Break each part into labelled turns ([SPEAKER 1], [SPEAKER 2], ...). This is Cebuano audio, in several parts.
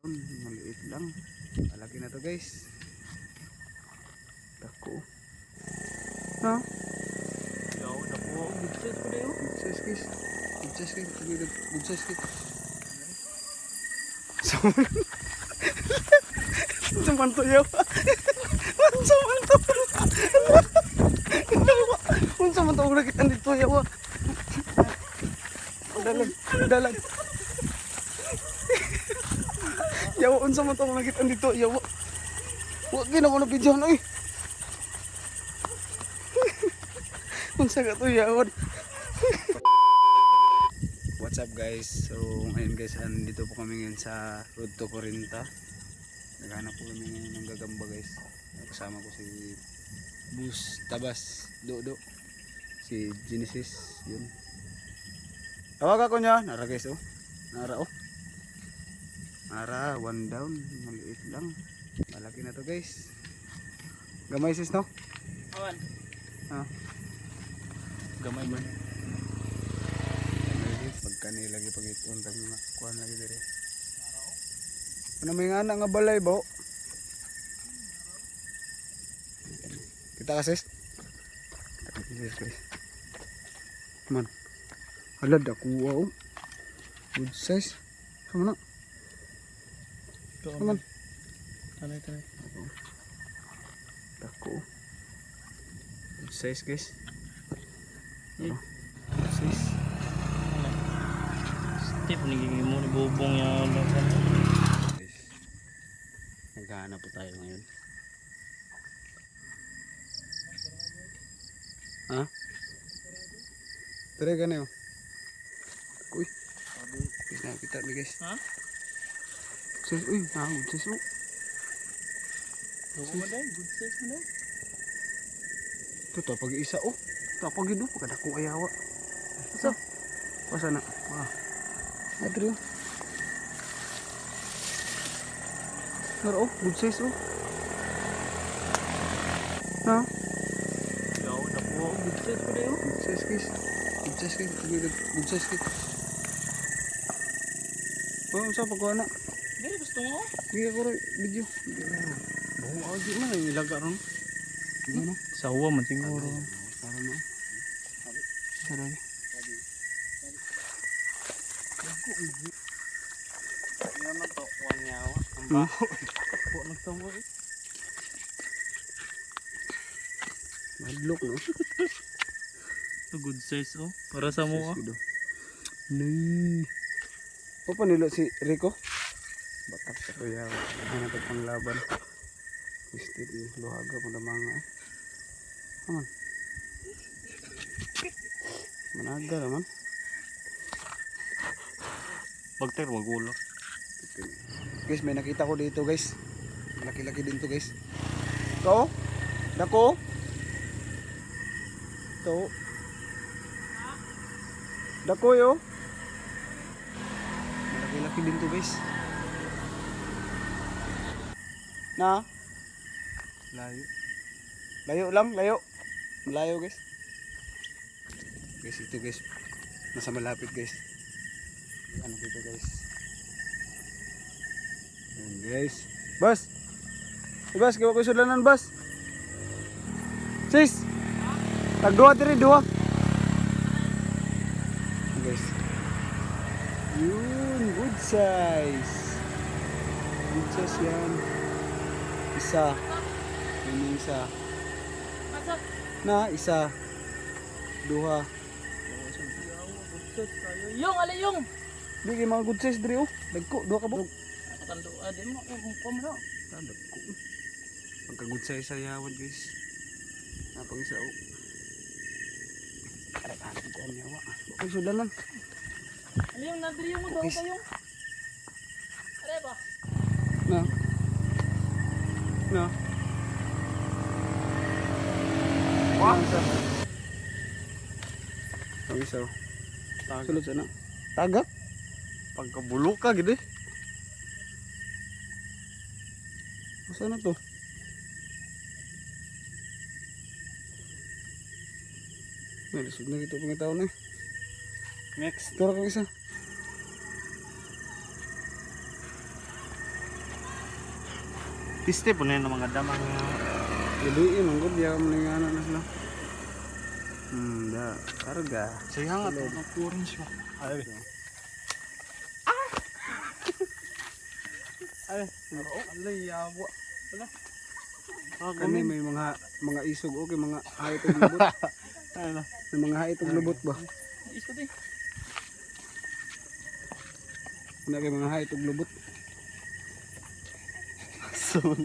[SPEAKER 1] Maliit lang. Malaki na to, guys. Dako. Ha?
[SPEAKER 2] Yaw, nakuha. Good size pa dayo.
[SPEAKER 1] Good size, guys. Good size, guys. Good size, guys. Saman to yaw. Unsa man to? Unsa man to ang nakita dito yaw? Dalag, dalag. Yaw, unsa man to ang nakita dito yaw? Wa gina ko na video na eh. Unsa ka to yaw? What's up, guys? So ngayon, guys, andito po kami ngayon sa Road to Corinta. Naghanap po kami ngayon ng gagamba, guys. Kasama ko si Bus Tabas Dodo. Si Genesis, yun. Tawag ako niya. Nara, guys, oh. Nara, oh. Nara, one down. Maliit lang. Malaki na to, guys. Gamay, sis, no?
[SPEAKER 2] Awan.
[SPEAKER 1] Ah.
[SPEAKER 2] Gamay man.
[SPEAKER 1] Lagi pagka nilagi pag ituntag mga kuan lagi dire. Ano may nga nga balay ba? Kita ka, sis? Kita ka, sis, guys. Man. Hala, dakuha oh. Good size. Sama na. Sama.
[SPEAKER 2] Tanay, tanay.
[SPEAKER 1] Dako. Good size, guys.
[SPEAKER 2] Yeah.
[SPEAKER 1] Good size.
[SPEAKER 2] Step, nagiging mo ni Bubong yan.
[SPEAKER 1] Guys. Naghahanap po tayo ngayon. Ha? Tara gani oh. Uy. Guys, nakita ni, guys.
[SPEAKER 2] Ha?
[SPEAKER 1] Sis, uy, nahagod sis oh.
[SPEAKER 2] Good man day, good size man day.
[SPEAKER 1] Ito to pag isa oh. Ito pag ido pagkadako ayawa. Asa? Pasa na. Ah. Adri. Oh. Nara oh, good size oh. Ha?
[SPEAKER 2] Yaw, nakuha. Good size pa dayo.
[SPEAKER 1] Good size, guys. Good size, guys. Good size, guys. Oh, unsa pagkuha na?
[SPEAKER 2] Dili gusto mo?
[SPEAKER 1] Sige ko rin video.
[SPEAKER 2] Buo di man ang ilaga ron.
[SPEAKER 1] Ano?
[SPEAKER 2] Sawa man siguro.
[SPEAKER 1] Para na. Tara.
[SPEAKER 2] Yan na to, kuha niya. Ang baho. Kuha nagtawa eh.
[SPEAKER 1] Madlok no.
[SPEAKER 2] Good size oh. Para sa mo ah.
[SPEAKER 1] Nay. O panilo si Rico. Batak sa kuya. Ano to pang laban? Istit ni luhaga pa na mga eh. Aman. Managa naman.
[SPEAKER 2] Bagter magulo.
[SPEAKER 1] Guys, may nakita ko dito, guys. Malaki-laki din to, guys. Ito. Dako. Ito. Dako yo. Malaki-laki din to, guys. Na. Layo. Layo lang, layo. Malayo, guys. Guys, ito, guys. Nasa malapit, guys. Ano dito, guys? Ayan, guys. Boss! Eh, boss, gawa ko yung sulanan, boss. Sis! Tag duha diri, duha. Ayan, guys. Yun, good size. Good size yan. Isa. Yun yung isa. Na, isa. Duha.
[SPEAKER 2] Good size kayo. Yung alay yung.
[SPEAKER 1] Di kay mga good size diri oh. Dagko, duha ka buok.
[SPEAKER 2] Katando ah di mo ko mo na.
[SPEAKER 1] Ah, dagko. Pagka good size sa yawad, guys. Napang isa oh. Aray, hanap ko ang yawa. Okay, sudanan.
[SPEAKER 2] Alay yung nadri yung daw
[SPEAKER 1] Okay.
[SPEAKER 2] kayong. Are ba?
[SPEAKER 1] Na. Na. Wah. Isa. Ang isa oh. Sulod sa na. Tagak?
[SPEAKER 2] Pagkabulok ka gid eh.
[SPEAKER 1] Saan na to? May lisod na dito pangitaw na eh.
[SPEAKER 2] Next.
[SPEAKER 1] Tura kang isa.
[SPEAKER 2] Piste po na yun ang mga damang.
[SPEAKER 1] Gabi man gud ya man nga na sila. Da karga.
[SPEAKER 2] Sige nga to, ang orange ba? Ay. Ay, oo, alay yawa. Wala. Ah,
[SPEAKER 1] Kani may mga isog, okay, mga hayop og lubot.
[SPEAKER 2] Ano?
[SPEAKER 1] May mga hayop og lubot ba?
[SPEAKER 2] Isko di.
[SPEAKER 1] Kuna kay mga hayop og lubot.
[SPEAKER 2] Son.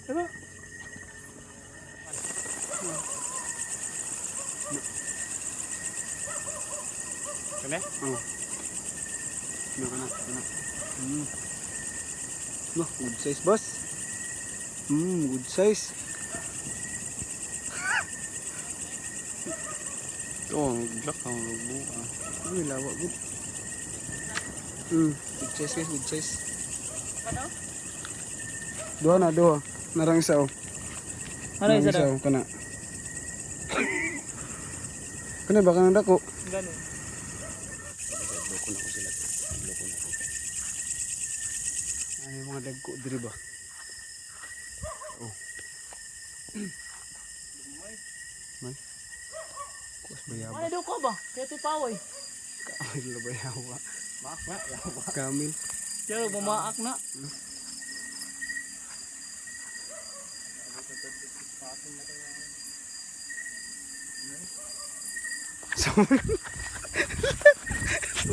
[SPEAKER 2] Ano? Kani?
[SPEAKER 1] Oh. Ano kana? Kana. No, good size, boss. Good size.
[SPEAKER 2] Oh, glak ang lubo.
[SPEAKER 1] Ay, lawa good. Good size guys, good size.
[SPEAKER 2] Ano?
[SPEAKER 1] Duha na, duha. Narang isa oh.
[SPEAKER 2] Ano
[SPEAKER 1] Narang
[SPEAKER 2] isa daw?
[SPEAKER 1] oh, kana. Kana baka nang dako.
[SPEAKER 2] Ganun.
[SPEAKER 1] Loko na ko sila. Loko na ko. Ano yung mga dagko diri ba? Oh. May. Kuas bayaba.
[SPEAKER 2] Ano daw ko ba? Kaya ito paway.
[SPEAKER 1] Kamil bayawa.
[SPEAKER 2] Maak na.
[SPEAKER 1] Kamil.
[SPEAKER 2] Pero bumaak na.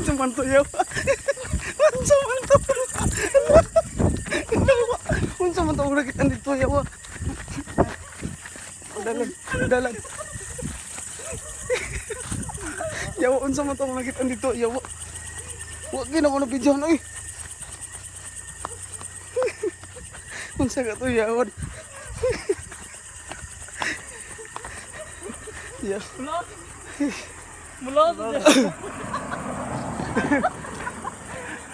[SPEAKER 1] Saman to yawa. Saman to. Yawa. Unsa man to ura kita dito yawa. Dalag, dalag. Yawa, unsa man to ura kita dito yawa. Wa gyud ako na video na eh. Unsa ka to yawa. Yawa.
[SPEAKER 2] Mula. Mula.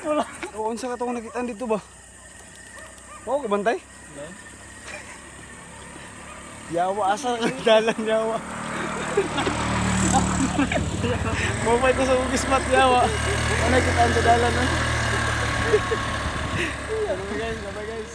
[SPEAKER 2] Mula.
[SPEAKER 1] Oo, unsa ka to nakita dito ba? Wow, ka bantay? Yawa, asa ka dalan yawa. Mobile ko sa ugis mat yawa. Ano kita ang dalan eh? Bye guys, bye guys.